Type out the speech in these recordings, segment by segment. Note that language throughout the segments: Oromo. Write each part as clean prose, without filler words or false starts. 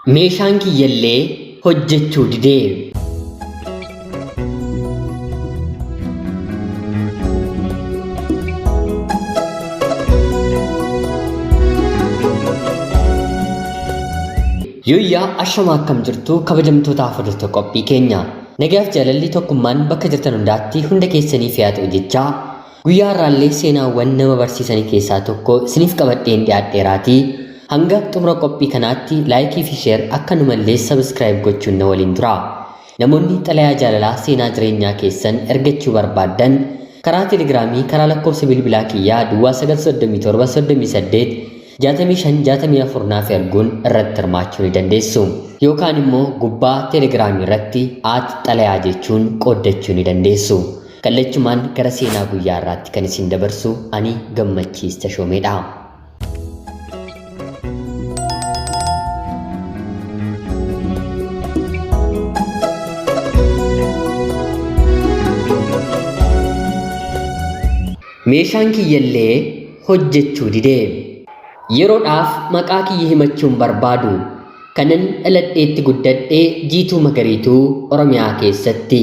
Meeshaan kiyyallee hojjechuu didee. Yooyyaa ashamaa akkam jirtu kabajamtootaaf hordoftoota qophii keenya. Nagaaf jaalalli tokkummaan bakka jirtan hundaatti hunda keessaniif haa ta'u jechaa guyyaa har'aallee seenaawwan nama barsiisanii keessaa tokko isiniif qabadheen dhiyaadheeraatii hanga xumura qophii kanaatti laayikii fi sheer akkanumallee sabiskiraayib gochuun na waliin tura. Namoonni xalayaa jaalalaa seenaa jireenyaa keessan ergachuu barbaaddan karaa telegiraamii karaa lakkoofsa bilbilaa kiyyaa duwwaa 937 38 65 64 naaf erguun irratti hirmaachuu ni dandeessu. Yookaan immoo gubbaa telegiraamii irratti aat xalayaa jechuun qooddachuu ni dandeessu. Kallachumaan gara seenaa guyyaa irraatti kan isin dabarsu ani Gammachiis Tashoomeedha. Meeshaan kiyyallee hojjechuu dide. Yeroodhaaf maqaa kiyya himachuun barbaadu. Kanan dhaladheetti guddadhe Jiituu Magariituu Oromiyaa keessatti.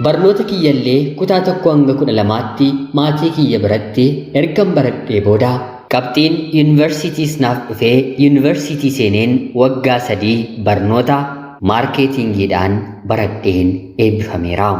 Barnoota kiyyallee kutaa 1 hanga 12tti maatii kiyya biratti ergan baradhee booda qabxiin yuunivarsiitiis naaf dhufee yuunivarsiitii seeneen waggaa 3 barnoota maarkeetiingiidhaan baradheen eebbifameera.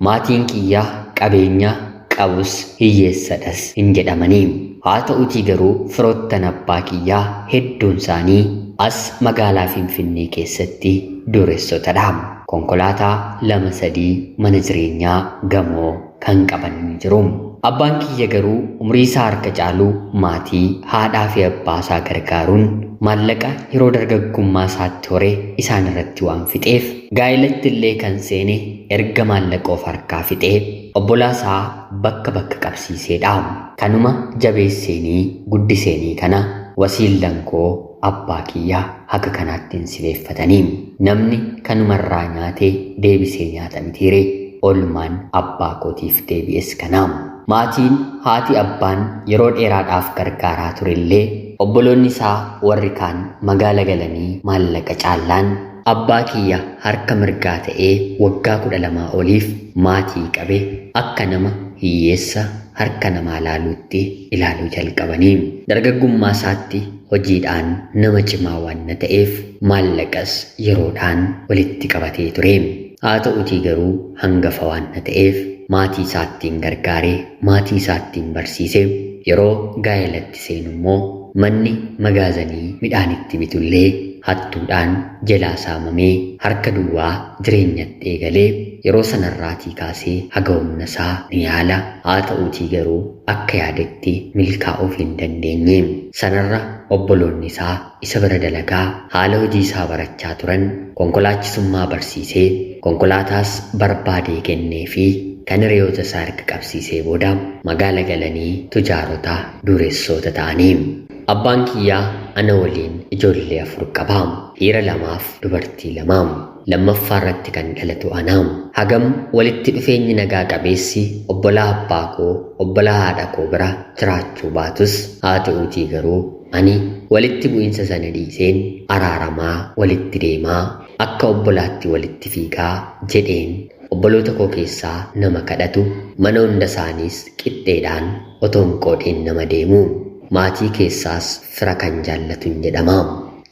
Maatiin kiyya qabeenya qabus hiyyeessadhas hin jedhamani. Haa ta'uutii garuu firoottan abbaa kiyyaa hedduun isaanii as magaalaa Finfinnee keessatti duuressotadha. Konkolaataa 2 3 mana jireenyaa gamoo kan qaban ni jiru. Abbaan kiyya garuu umrii isaa harka caalu maatii haadhaa fi abbaa isaa gargaaruun maallaqa yeroo dargaggummaa isaatti hore isaan irratti waan fixeef gaa'elatti illee kan seene erga maallaqa of harkaa fixee obbolaa isaa bakka bakka qabsiiseedha. Kanuma jabeesseenii guddiseenii kana wasiillan koo abbaa kiyya haga kanaatti hin sileeffatanii. Namni kanumarraa nyaate deebisee nyaata mitiire oolmaan abbaa kootiif deebi'es kana. Maatiin haati abbaan yeroo dheeraadhaaf gargaaraa turellee obboloonni isaa warri kaan magaala galanii maallaqa caallaan Abbaa kiyya harka mirgaa ta'ee waggaa 12 oliif maatii qabe akka nama hiyyeessa harka namaa laaluutti ilaaluu jalqabani. Dargaggummaa isaatti hojiidhaan nama cimaa waanna ta'eef maallaqas yeroodhaan walitti qabatee ture. Haa ta'utii garuu hangafa waanna ta'eef maatii isaattiin gargaaree maatii isaattiin barsiise. Yeroo gaa'elatti seenu immoo manni magaazanii midhaan itti bitullee hattuudhaan jelaa saamamee harka duwwaa jireenyatti eegalee yeroo sanarraatii kaasee haga humna isaa ni yaala. Haa ta'uutii garuu akka yaadetti milkaa'uuf hin dandeenye. Sanarra obboloonni isaa isa bira dalagaa haala hojii isaa barachaa turan konkolaachisummaa barsiisee konkolaataas barbaadee kenneefii kan hiriyoota isaa erga qabsiisee booda magaala galanii tujaarota duuressoota ta'anii. Abbaan kiyyaa ana waliin ijoollee 4 qaba. Dhiira 2f dubartii 2. Lammaffaa irratti kan dhalatu ana. Hagam walitti dhufeenyi nagaa qabeessi obbolaa abbaa koo, obbolaa haadha koo bira jiraachuu baatus, haa ta'uutii garuu ani walitti bu'insa sana dhiiseen araaramaa walitti deemaa, akka obbolaatti walitti fiigaa jedheen obboloota koo keessaa nama kadhatu, mana hunda isaaniis qixxeedhaan otoo hin qoodiin nama deemu. Maatii keessaas fira kan jaallatun jedhama.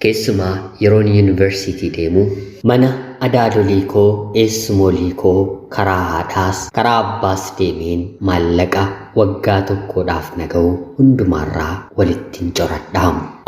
Keessumaa yeroon yuunivarsiitii deemu mana adaadolii koo, eessumoolii koo karaa haadhaas karaa abbaas deemeen maallaqa waggaa tokkoodhaaf na ga'u hundumaarraa walittin coradha.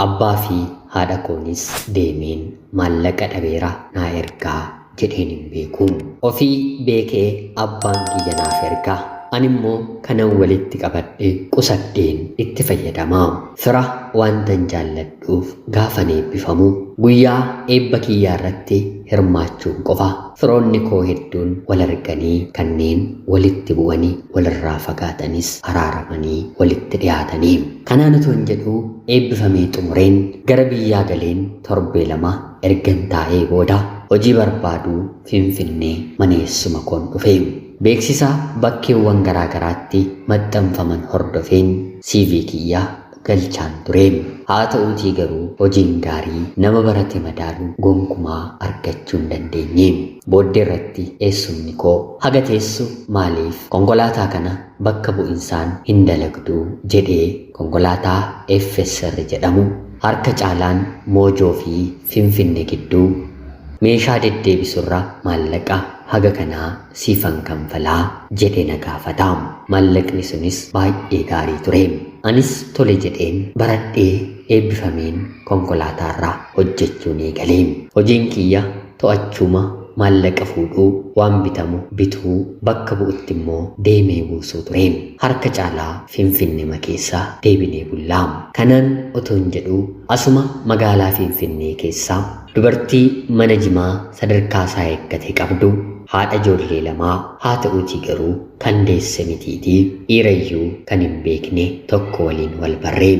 Abbaa fi haadha koonis deemeen maallaqa dhabeera naa ergaa jedheen hin beeku. Ofii beekee abbaan kiyya naaf erga. Ani immoo kanan walitti qabadhe qusadheen itti fayyadama. Fira waantan jaalladhuuf gaafan eebbifamu guyyaa eebba kiyyaa irratti hirmaachuun qofa firoonni koo hedduun wal arganii kanneen walitti bu'anii walirraa fagaatanis araaramanii walitti dhiyaatanii. Kanaan otoon jedhuu eebbifamee xumureen gara biyyaa galeen torbee 2 Ergan taa'ee booda hojii barbaaduu Finfinnee mana eessuma koon dhufe. Beeksisa bakkeewwan garaa garaatti maxxanfaman hordofeen CV kiyya galchaan ture. Haa ta'uutii garuu hojiin gaarii nama barate madaalu gonkumaa argachuu hin dandeenye. Booddee irratti eessumni koo haga teessu maaliif konkolaataa kana bakka bu'insaan hin dalagduu jedhee konkolaataa FSR jedhamu harka caalaan Moojoo fi Finfinne gidduu meeshaa deddeebisurra maallaqa haga kanaa siifan kanfalaa jedhe na gaafata. Maallaqni sunis baay'ee gaarii ture. Anis tole jedheen baradhee eebbifameen konkolaataarra hojjechuun eegale. Hojiin kiyya to'achuuma maallaqa fuudhuu, waan bitamu bituu, bakka bu'utti immoo deemee buusuu ture. Harka caalaa Finfinnema keessa deebinee bullaa. Kanaan otoo hin jedhuu asuma magaalaa Finfinnee keessa dubartii mana jimaa sadarkaa isaa eeggate qabdu, haadha ijoollee lamaa, haa ta'uutii garuu kan deesse mitiitii dhiirayyuu kan hin beekne tokko waliin wal barree.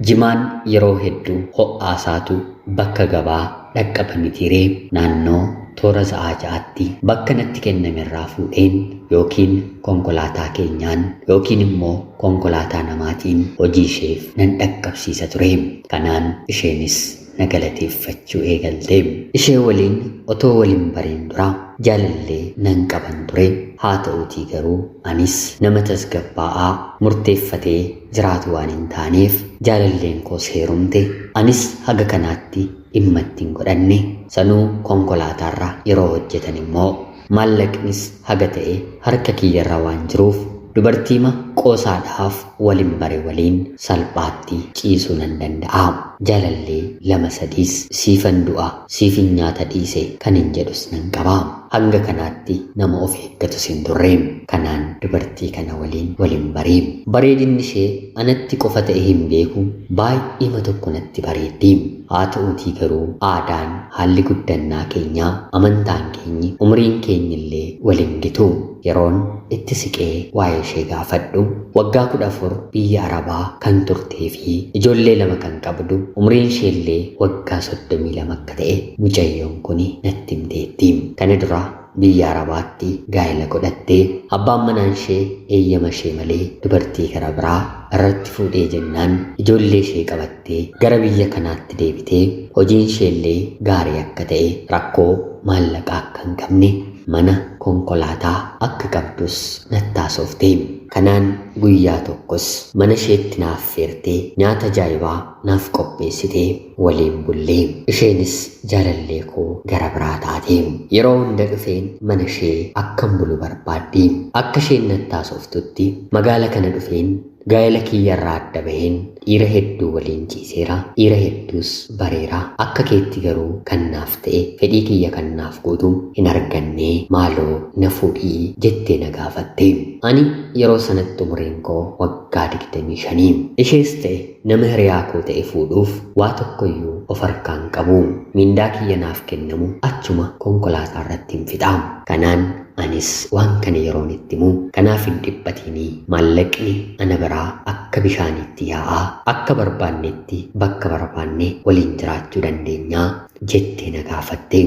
Jimaan yeroo hedduu ho'aasaatu bakka gabaa dhaqqaba mitiiree naannoo toora sa'aa 6tti bakka natti kennamerraa fuudheen yookiin konkolaataa keenyaan yookiin immoo konkolaataa namaatiin hojii isheef nan dhaqqabsiisa ture. Kanaan isheenis na galateeffachuu eegalte. Ishee waliin otoo waliin bareen dura jaalallee nan qaban ture. Haa ta'uutii garuu anis nama tasgabbaa'aa murteeffatee jiraatu waan hin taaneef jaalalleen koos heerumte. Anis haga kanaatti dhimma itti hin godhanne. Sanuu konkolaataarra yeroo hojjetan immoo maallaqnis haga ta'e harka kiyyarra waan jiruuf dubartiima qoosaadhaaf waliin bare waliin salphaatti ciisuu nan danda'a. Jaalallee 2 3s siifan du'a siifin nyaata dhiise kan hin jedhus nan qaba. Hanga kanaatti nama of eeggatus hin turre. Kanaan dubartii kana waliin waliin bare. Bareedinni ishee anatti qofa ta'e hin beeku, baay'eema tokko natti bareeddi. Haa ta'uutii garuu aadaan, haalli guddannaa keenyaa, amantaan keenyi, umriin keenyillee waliin gitu. Yeroon itti siqee waa'ee ishee gaafadhu waggaa 14 biyya Arabaa kan turtee fi ijoollee 2 kan qabdu, umriin isheellee waggaa 32 akka ta'e mucayyoon kun natti himteetti. Kana dura biyya Arabaatti gaa'ela godhattee abbaan manaan ishee eeyyama ishee malee dubartii gara biraa irratti fuudhee jennaan ijoollee ishee qabattee gara biyya kanaatti deebitee hojiin isheellee gaarii akka ta'e, rakkoo maallaqaa akka hin qabne, mana konkolaataa akka qabdus natti haasofte. Kanaan guyyaa tokkos mana isheetti naaf feertee nyaata ajaa'ibaa naaf qopheessitee waliin bullee. Isheenis jaalallee koo gara biraa taate. Yeroo hunda dhufeen mana ishee akkan bulu barbaaddi. Akka isheen natti haasoftutti magaala kana dhufeen gaa'ela kiyyarraa adda baheen dhiira hedduu waliin ciiseera, dhiira hedduus bareera. Akka keetti garuu kan naaf ta'e fedhii kiyya kan naaf guutu hin arganne, maaloo na fuudhii jettee na gaafatte. Ani yeroo sanatti umriin koo waggaa 25. Ishees ta'e nama hiriyaa koo ta'e fuudhuuf waa tokkoyyuu of harkaan qabu. Mindaa kiyya naaf kennamu achuma konkolaataa irratti hin fixa. Kanaan anis waan kana yeroon itti himu, kanaaf hin dhiphatinii, maallaqni ana biraa akka bishaaniitti yaa'aa, akka barbaannetti bakka barbaanne waliin jiraachuu dandeenyaa jettee na gaafatte.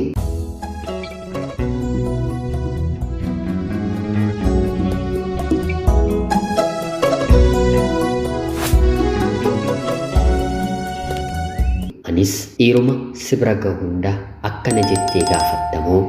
Anis dhiiruma si bira gahu hunda akkana jettee gaafattamoo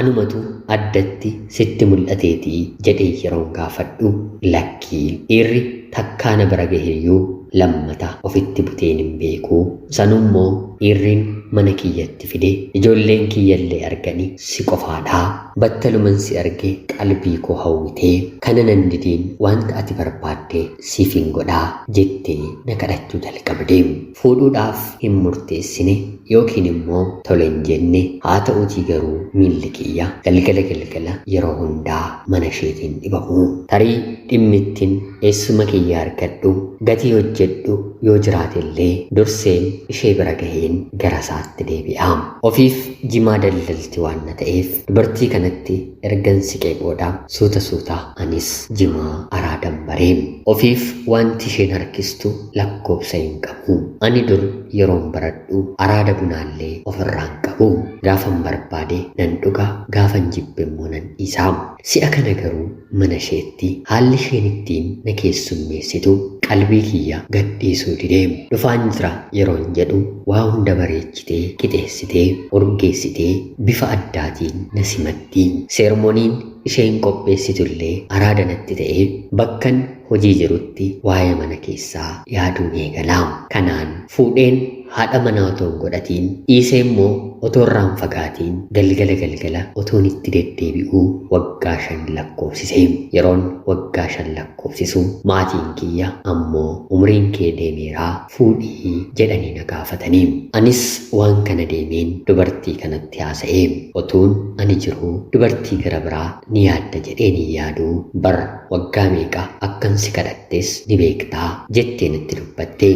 anumatu addatti sitti mul'ateetii jedhee yeroon gaafadhu, lakkii dhiirri takkaa na bira gaheeyyuu lammata ofitti buteen hin beeku. Sanummoo dhiirriin mana kiyyatti fide ijoolleen kiyyallee argani si qofaadha. Battaluman si arge qalbii koo hawwitee kana nan didiin wanta ati barbaadde siif hin godhaa jettee na kadhachuu jalqabde. Fuudhuudhaaf hin murteessine yookiin immoo tole hin jenne. Haa ta'uutii garuu miilli kiyya galgala galgala yeroo hundaa mana isheetiin dhibamu. Tarii dhimmittiin eessuma kiyya argadhu gatii hojjedhu yoo jiraatellee durseen ishee bira gaheen gara isaatti deebi'a. Ofiif jimaa daldalti waan na ta'eef dubartii kanatti ergan siqee booda suuta suuta anis jimaa araadan baree. Ofiif wanti isheen harkistu lakkoobsa hin qabu. Ani dur yeroon baradhu araada Aara bunaallee ofirraan qabu. Gaafan barbaade nan dhuga, gaafan jibbe immoo nan dhiisa. Si'a kana garuu mana isheetti haalli isheen ittiin na keessummeessitu qalbii kiyya gadhiisuu didee. Dhufaan jira yeroon jedhu waa hunda bareechitee, qixeessitee, urgeessitee bifa addaatiin na simatti. Seermoniin isheen qopheessitu illee araada natti ta'ee bakkan hojii jirutti waa'ee mana keessaa yaaduun eegala. Kanaan fuudheen haadha manaa otoo hin godhatiin, dhiisee immoo otoo irraan fagaatiin, galgala galgala otoon itti deddeebi'uu waggaa 5 lakkoofsise. Yeroon waggaa 5 lakkoofsisu maatiin kiyya ammoo umriin kee deemeeraa fuudhii jedhanii na gaafatanii. Anis waan kana deemeen dubartii kanatti haasa'e. Otuun ani jiruu dubartii gara biraa ni yaadda jedheen hin yaaduu, bar waggaa meeqa akkan si kadhadhes ni beektaa jettee natti dubbatte.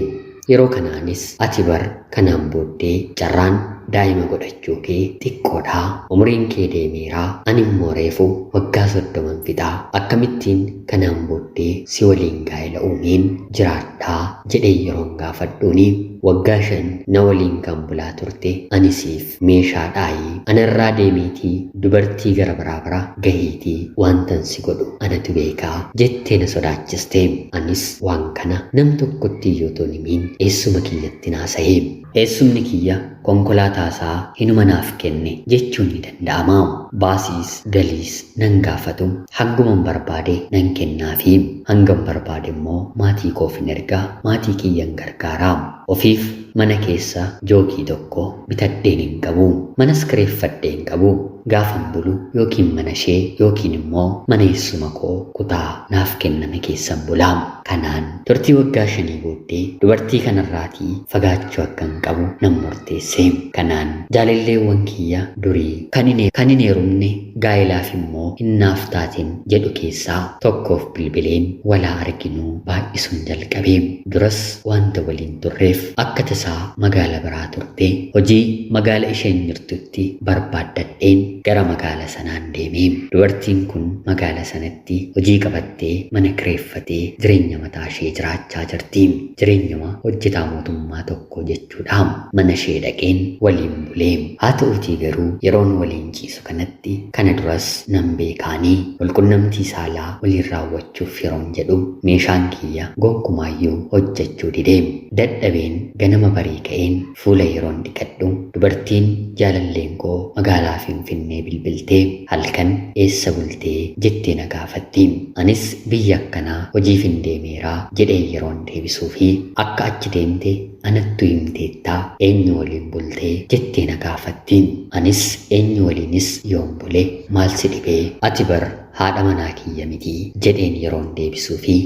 Yeroo kanaanis ati bar kanaan booddee carraan daa'ima godhachuu kee xiqqoodha. Umriin kee deemeeraa, ani immoo reefu waggaa 30 fixaa, akkamittiin kanaan booddee si waliin gaa'ela uumeen jiraadhaa jedhee yeroon gaafadhuuni, waggaa 5 na waliin kan bulaa turte ani siif meeshaadhaayi, anarraa deemiitii dubartii gara biraa bira gahiitii wantan si godhu anatu beekaa jettee na sodaachiste. Anis waan kana nam tokkotti iyyuu otoo hin himiin eessuma kiyyatti naasa'e. Eessumni kiyya konkolaataa isaa hinuma naaf kenne jechuun ni danda'ama. Baasiis galiis nan gaafatu, hanguman barbaade nan kennaafi, hangam barbaade immoo maatii koof hin ergaa, maatii kiyyan gargaara. Ofiif mana keessa jookii tokko bitadheen hin qabu. Manas kireeffadhee hin qabu. Gaafan bulu yookiin mana ishee yookiin immoo mana eessuma koo kutaa naaf kenname keessan bula. Kanaan turtii waggaa 5 booddee dubartii kanarraatii fagaachuu akkan qabu nan murteesse. Kanaan jaalalleewwan kiyya durii kan hin heerumne, gaa'ilaaf immoo hin naaf taatin jedhu keessaa tokkoof bilbileen walaa arginuu baay'isuun jalqabe. Duras wanta waliin turreef akka tasaa magaala biraa turte, hojii magaala isheen jirtutti barbaaddadheen gara magaala sanaan deeme. Dubartiin kun magaala sanatti hojii qabattee mana kireeffatee jireenya mataa ishee jiraachaa jirti. Jireenyuma hojjetaa mootummaa tokko jechuudha. Mana ishee dhaqeen waliin bulee. Haa ta'uutii garuu yeroon waliin ciisu kanatti, kana duras nan beekaanii, walqunnamtii saalaa waliin raawwachuuf yeroon jedhu meeshaan kiyya gonkumaayyuu hojjechuu dide. Dadhabeen ganama barii ka'een fuula yeroon dhiqadhu dubartiin jaalalleen koo magaalaa Finfinnee bilbiltee halkan eessa bultee jettee na gaafatti. Anis biyya akkanaa hojiif hin deemeeraa jedhee yeroon deebisuu fi akka achi deemte anattu himteettaa, eenyu waliin bultee jettee na gaafatti. Anis eenyu waliinis yoon bule maal si dhibee, ati bar haadha manaa kiyya miti jedheen yeroon deebisuu fi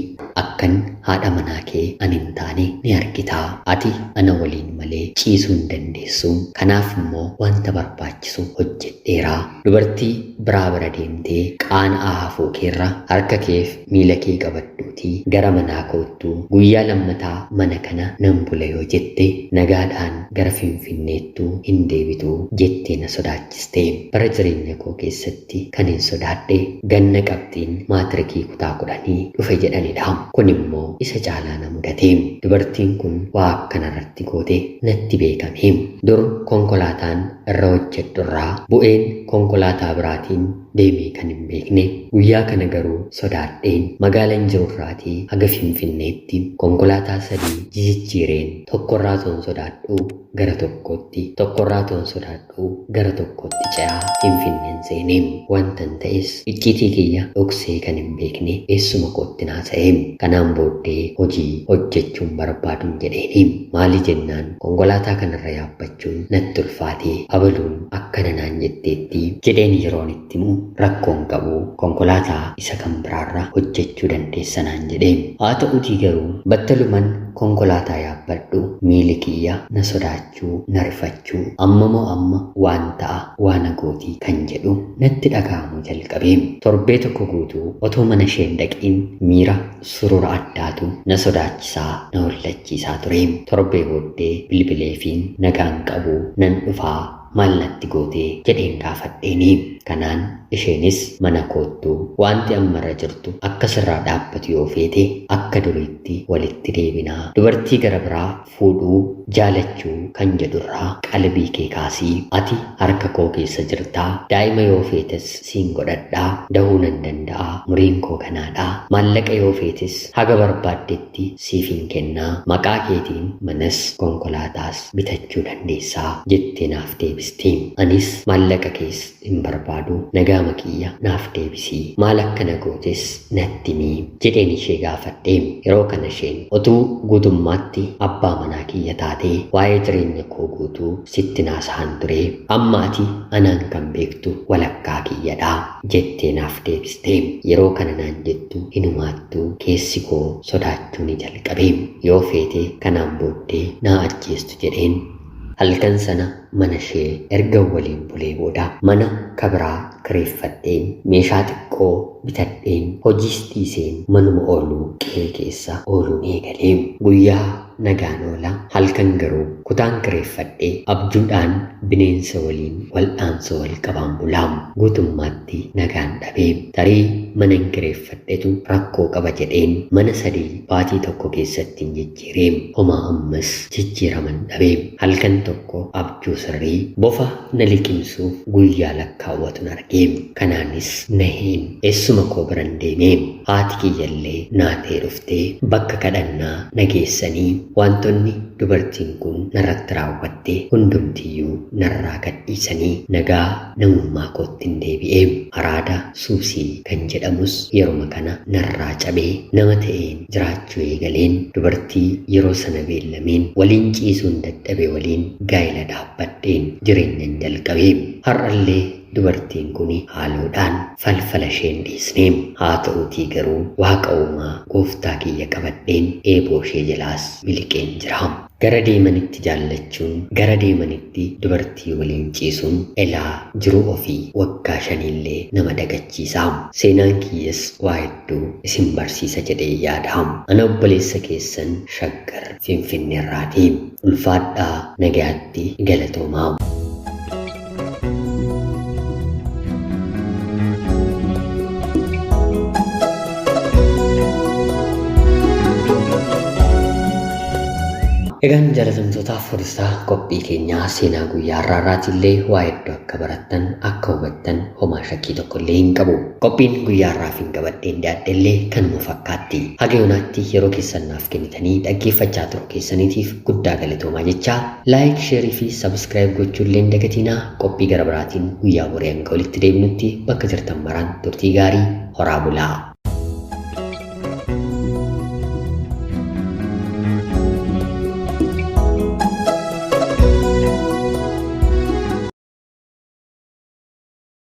akkan haadha manaa kee ani hin taane ni argitaa, ati ana waliin malee ciisuu hin dandeessu, kanaaf immoo wanta barbaachisu hojjedheeraa, dubartii biraa bira deemtee qaana'aa hafuu keerra harka keef miila kee qabadhuutii gara manaa koottuu, guyyaa lammataa mana kana nan bula yoo jette nagaadhaan gara Finfinneettuu hin deebitu jettee na sodaachiste. Bara jireenya koo keessatti kan hin sodaadhe ganna qabxiin maatirikii kutaa 10 dhufe jedhanidha. Kun immoo isa caalaa na mudate. Dubartiin kun waa akkanarratti goote natti beekame. Dur konkolaataan irra hojjedhurraa bu'een konkolaataa biraatiin deemee kan hin beekne, guyyaa kana garuu sodaadheen magaalaan jirurraatii haga Finfinneetti konkolaataa 3 jijjiireen tokkorraa toon sodaadhu gara tokkotti, tokkorraa toon sodaadhu gara tokkotti ce'aa Finfinneen seenee. Wantan ta'es icciitii kiyya dhoksee kan hin beekne eessuma kootti naa ta'e. Kanaan booddee hojii hojjechuun barbaadun jedheeni. Maali jennaan konkolaataa kanarra yaabbachuun natti ulfaatee, abaluun akkana naan jetteetti jedheen yeroon itti himu, rakkoon qabu, konkolaataa isa kan biraarra hojjechuu dandeessa naan jedhe. Haa ta'uutii garuu battaluman konkolaataa yaabbadhu miili kiyya na sodaachuu, na rifachuu, ammamoo amma waan ta'a waan gootii kan jedhu natti dhaga'amuu jalqabe. Torbee tokko guutuu otoo mana isheen dhaqiin miira surura addaatu na sodaachisaa, na hollachiisaa ture. Torbee booddee bilbileefiin nagaan qabu, nan dhufaa, maal natti gootee jedheen gaafadheeni. Kanaan Isheenis mana koottuu wanti ammarra jirtu akka sirraa dhaabbatu yoo feete akka duriitti walitti deebinaa. Dubartii gara biraa fuudhuu jaalachuu kan jedhurraa qalbii kee kaasii ati harka koo keessa jirtaa. Daa'ima yoo feetes siin godhadhaa, dahuu nan danda'aa, muriin koo kanaadhaa. Maallaqa yoo feetes haga barbaaddetti siif hin kennaa, maqaa keetiin manas konkolaataas bitachuu dandeessaa jettee naaf deebiste. Anis maallaqa kees hin barbaadu, nagaa kiyya naaf deebisii, maal akka na gootes natti himi jedheen ishee gaafadhe. Yeroo kana isheen otuu guutummaatti abbaa manaa kiyya taatee waa'ee jireenya koo guutuu sitti naasa'an ture, amma ati anaan kan beektu walakkaa kiyyadha jettee naaf deebiste. Yeroo kana naan jettu hinumaattuu keessi koo sodaachuu ni jalqabe. Yoo feete kanaan booddee naa ajjeestu jedheen. Halkan sana mana ishee erga waliin bulee booda mana kabiraa kireeffadheen meeshaa xiqqoo bitadheen hojiis dhiiseen manuma ooluu qe'ee keessa ooluun eegalee. Guyyaa nagaan oola, halkan garuu kutaan kireeffadhee abjuudhaan bineensa waliin wal'aansoo wal qabaan bulaa. Guutummaatti nagaan dhabee tarii mana kireeffadhetu rakkoo qaba jedheen mana 3 baatii tokko keessatti hin jijjiiree. Homaa ammas jijjiiraman dhabee. Halkan tokko abjuu sirrii bofa na liqimsuuf guyyaa lakkaawwatun argee. Kanaanis naheen eessuma koo biran deemee. Haati kiyyallee naatee dhuftee bakka kadhannaa na geessanii wantoonni dubartiin kun narratti raawwatte hundumtiyyuu narraa gadhiisanii nagaa namummaa kootti hin deebi'ee. Araada suusii kan jedhamus yeruma kana narraa cabee nama ta'een jiraachuu eegaleen dubartii yeroo sana beellameen waliin ciisuun dadhabe waliin gaa'ela dhaabbadheen jireenyan jalqabee. Har'allee dubartiin kun haaloodhaan falfala isheen dhiisne. Haa ta'uutii garuu waaqa uumaa gooftaa kiyya qabadheen eeboo ishee jalaas miliqeen jira. Gara deemanitti jaallachuun, gara deemanitti dubartii waliin ciisuun elaa jiruu ofii waggaa 5 nama dagachiisa. Seenaan kiyyas waa hedduu isin barsiisa jedhee yaada. Ana obboleessa keessan Shaggar Finfinneerraati. Ulfaadhaa, nagaatti, galatoomaa. Egaan jaalatamtootaaf hordoftoota qophii keenyaa seenaa guyyaa har'aarraatiillee waa hedduu akka barattan akka hubattan homaa shakkii tokkollee hin qabu. Qophiin guyyaa har'aaf hin qabadheen dhiyaadhellee kanuma fakkaatti. Haga yoonaatti yeroo keessan naaf kennitanii dhaggeeffachaa turuu keessaniitiif guddaa galatoomaa jechaa laayik, sheerii fi sabskiraayib gochuullee hin dagatinaa. Qophii gara biraatiin guyyaa boree hanga walitti deebinutti bakka jirtan maraan turtii gaarii horaa bulaa.